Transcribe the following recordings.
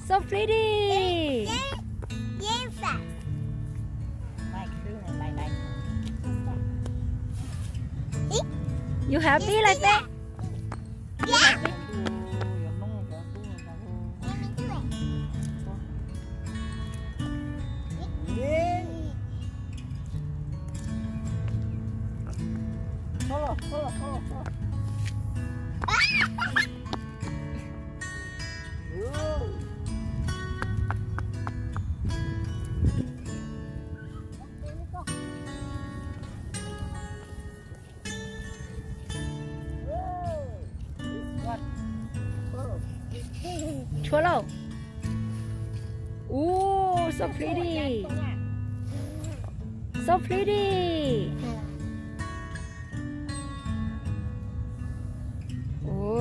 So pretty. You happy, Lais Peeb? Tshuav lauj. Ooh, so pretty. So pretty. Ooh.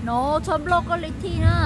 No, txhob nploj koj li thiab na.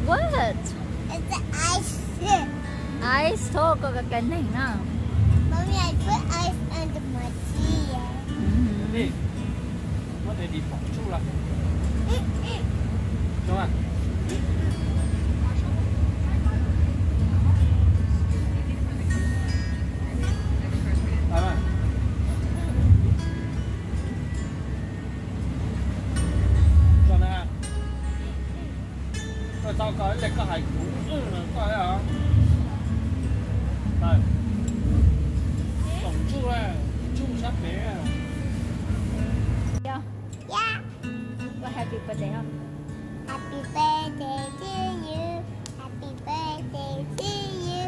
What? Ice, txhob koj ka ka neeg na. Mommy, I put ice under my tea. Koj tau koj ib leeg koj hais kuv koj. Tsoom ntsuj, ntsuj sab pem. Ua happy birthday os. Happy birthday to you. Happy birthday to you.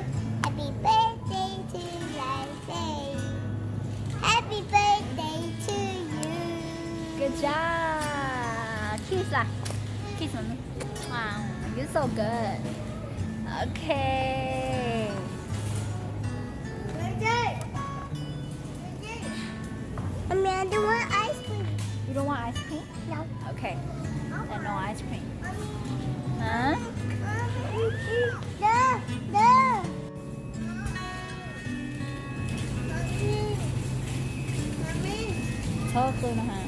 Happy birthday to Lais Peeb. Happy birthday to you. Good job. Kiss lah. Kiss mommy. Wow, you're so good. Okay. Mommy, I don't want ice cream. You don't want ice cream? No. Okay. Then no ice cream. Huh? Mommy, mommy, no, no. Txhob qw no ha.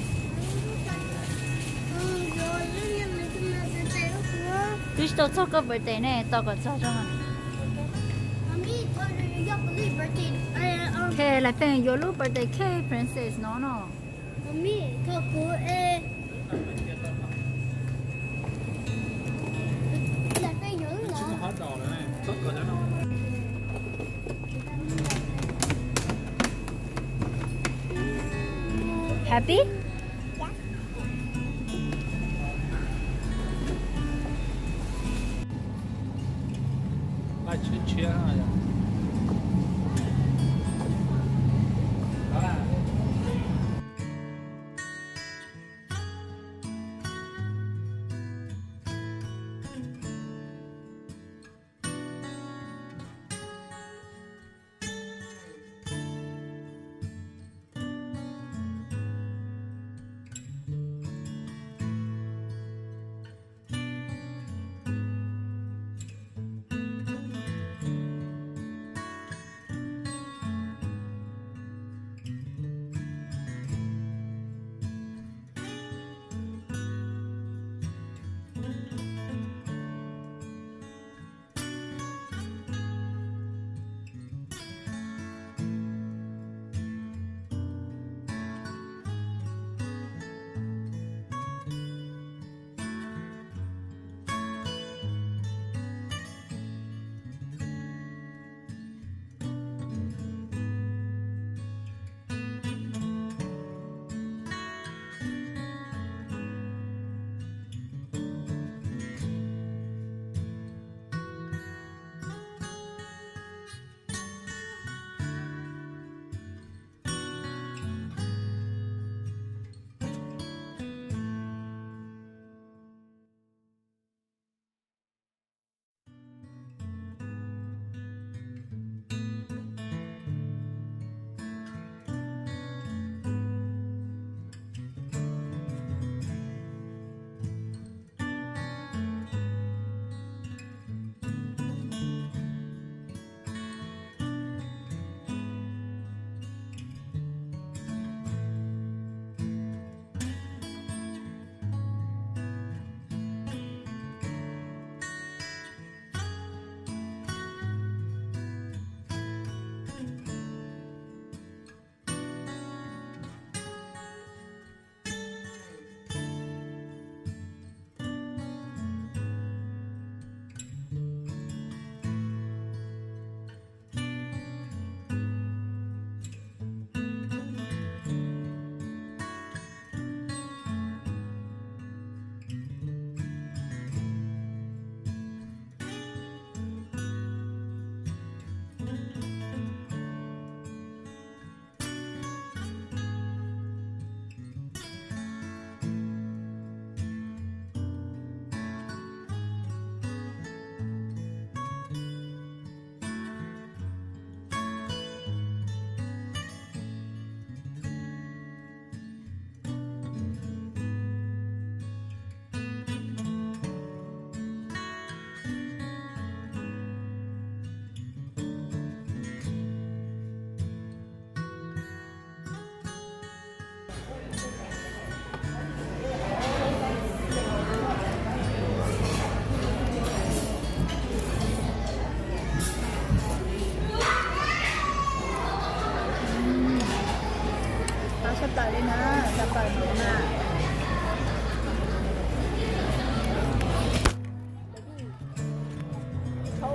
Twb tsis tau txog koj birthday ne, tos kom txog tso. Ok, Lais Peeb yuav lub birthday cake Princess no no. Happy?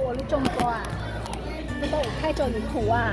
Ua lub rooj ko, tau thaij rau YouTube a.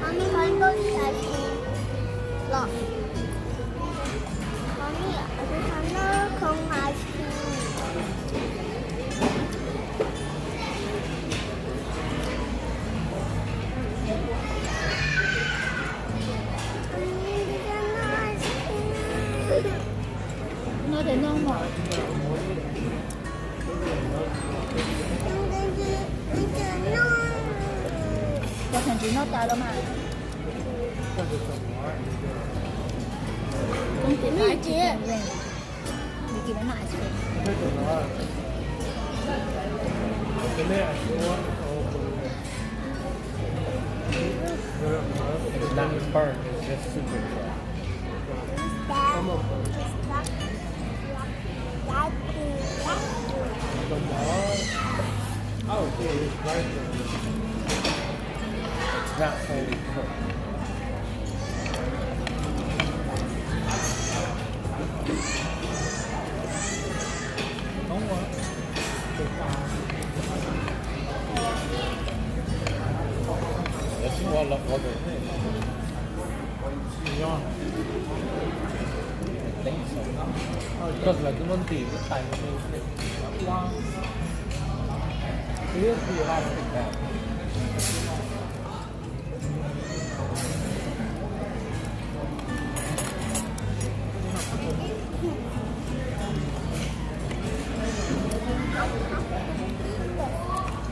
Mommy, can I go eat ice cream? Look. Mommy, I just want to cone ice cream. Mommy, I just want ice cream. Noj ces noj mog. Cov khaws ntsis noj tas lawm mas. Coob tias pab tsis tau leej. Nws kis noj ice cream. It's not burnt, it's just super dry. Not fully cooked. That's all, all the things. I think so. Because like, you want to be with time, you know, like, wow. It is the elastic band.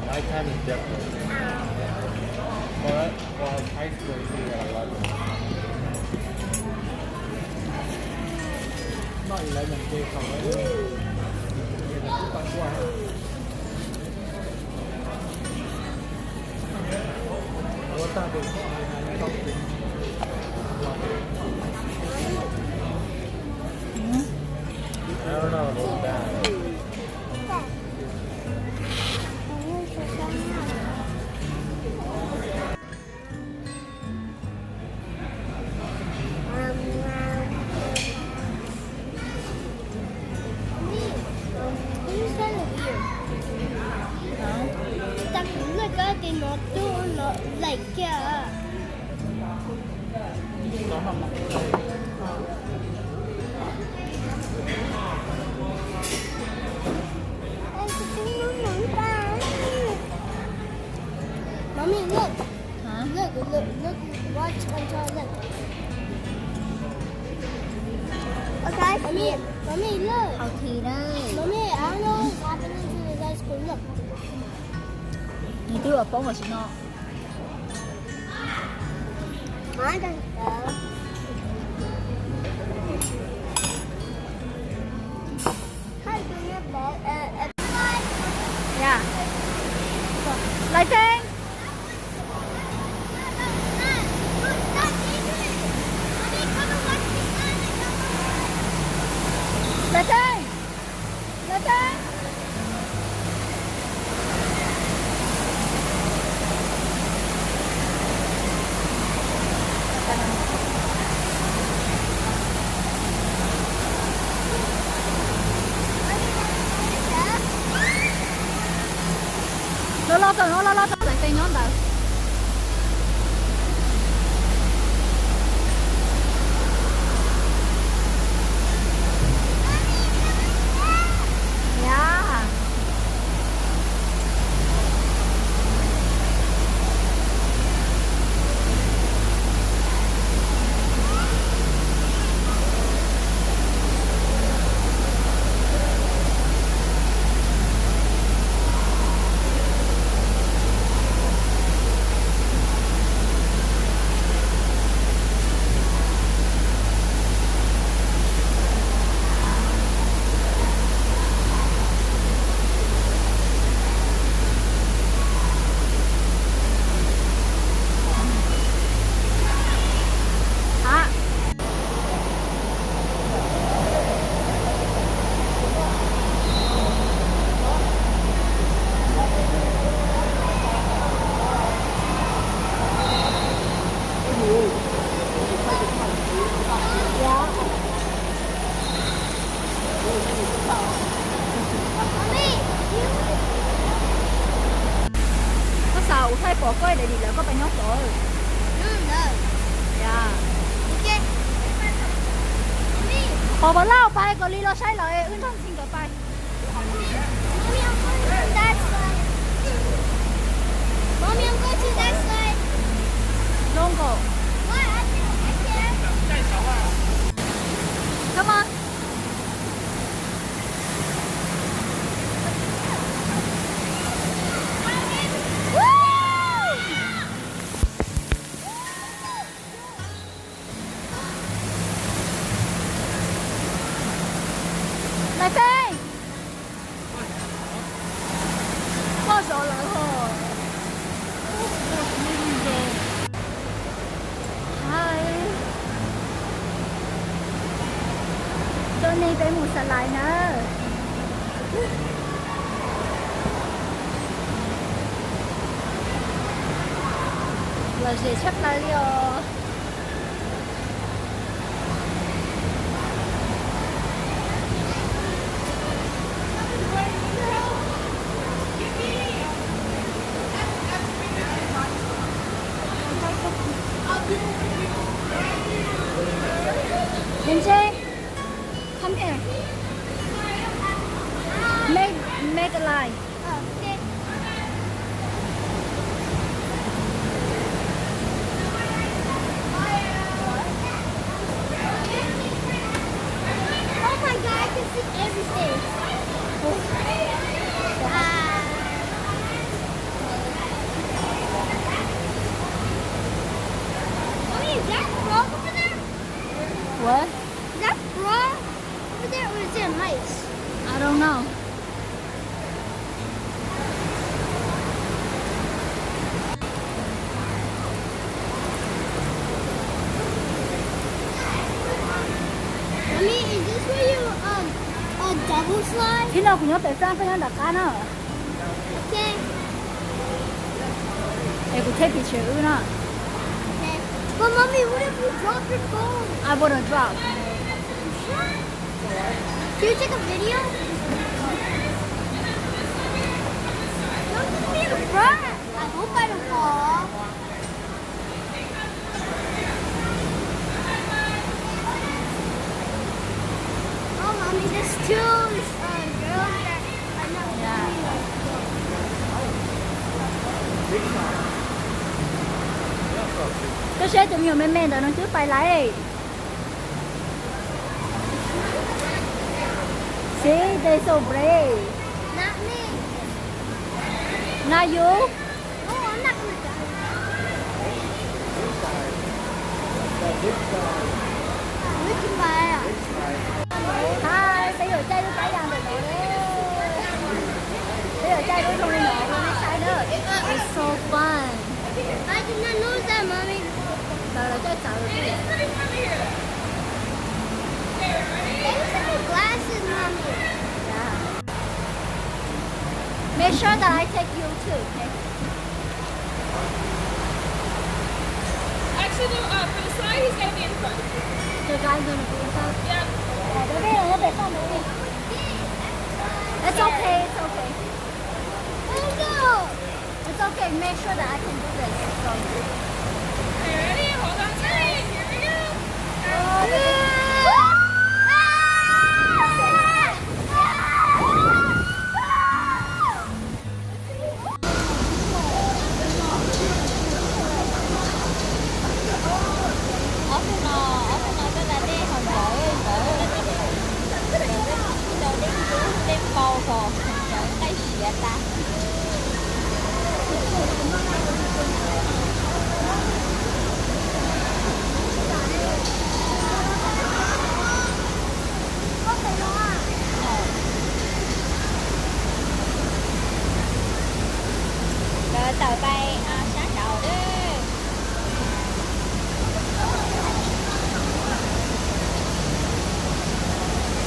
My time is different. For us, for us high school, we had a lot of noj ib lawv nyob ces kom lawv ua tag. Tag kuv lej kab ti no tuaj no lej kiag. Mommy, look. Huh? Look, look, look, watch until look. Okay, mommy, mommy, look. Hau thi dab. Mommy, I don't know what's happening to the guys' school. Look. Nws twb ua poob los sis no. Má, tao tao. Yeah. Lai Tseeb. Lai Tseeb. Lai Tseeb. Los los txog no, los los txog Lai Tseeb nyob ntawd. Yeah. Koj xav ua thaij pom koj ib daim dim lawm koj pab nyob tod. Pov Pov Lauj, pais kom li los saib lawm es wb nrog ntxhee nkawd pais. Mommy, I'm going to that side. Don't go. Why? I can't. I can't. Come on. Woo! Nai Tseeb, koj zov lawv hos. Hais, tuaj nej peb mus xas lais nawb. Lom zem tshaj plaws li os. Come here. Make, make a line. Oh, okay. Oh my God, I can see everything. Ah. Mommy, is that frog over there? What? Is that frog over there or is it mice? I don't know. Mommy, is this where you, um, uh, double slide? Tib no kuv nyob pem Fab, koj nyob nram qab na. Okay. Es kuv thiaj picture wb no. Okay. But mommy, what if you drop your phone? I wouldn't drop. You sure? Can you take a video? Don't just be in the front. I hope I don't fall. Oh, mommy, there's two, uh, girls that are not doing it. Koj saib tus me nyuam me me ntawd no twb pais lawm. See, they so brave. Not me. Not you? No, I'm not gonna die. We can buy a. Hi, peb yuav caij lub plab yas ntawm no. Peb yuav caij lub zoo li no rau nej saib na. It's so fun. I did not know that, mommy. Lawv, lawv caij txawv lawm. They took my glasses, mommy. Yeah. Make sure that I take you too, okay? Actually, no, uh, for the slide, he's gotta be in front. The guy's gonna be in front? Yeah. Ờ, để biết là nó phải không được đi. It's okay, it's okay. Oh, no. It's okay, make sure that I can do this. So. Okay, ready? Hold on tight. Here we go. Oh, baby. Ob tug no, ob tug no twb da dej hos nkawd, nkawd rau dej kub dej npau hos nkawd nqaij siav tas. Lawv tawm pais sab nraud lawm.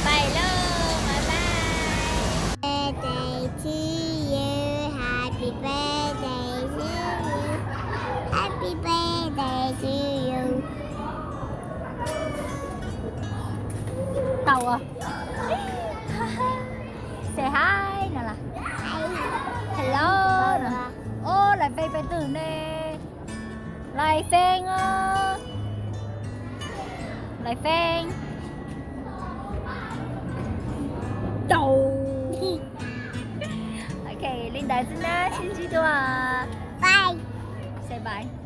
Pais lauj, bye bye. Birthday to you, happy birthday to you, happy birthday to you. Tau. Say hi no las. Hello no. Ub, Lais Feej peb twg ne? Lais Feej os. Lais Feej. Tau. Ok, li ntawd xwb na, sib ntsib dua. Bye. Say bye.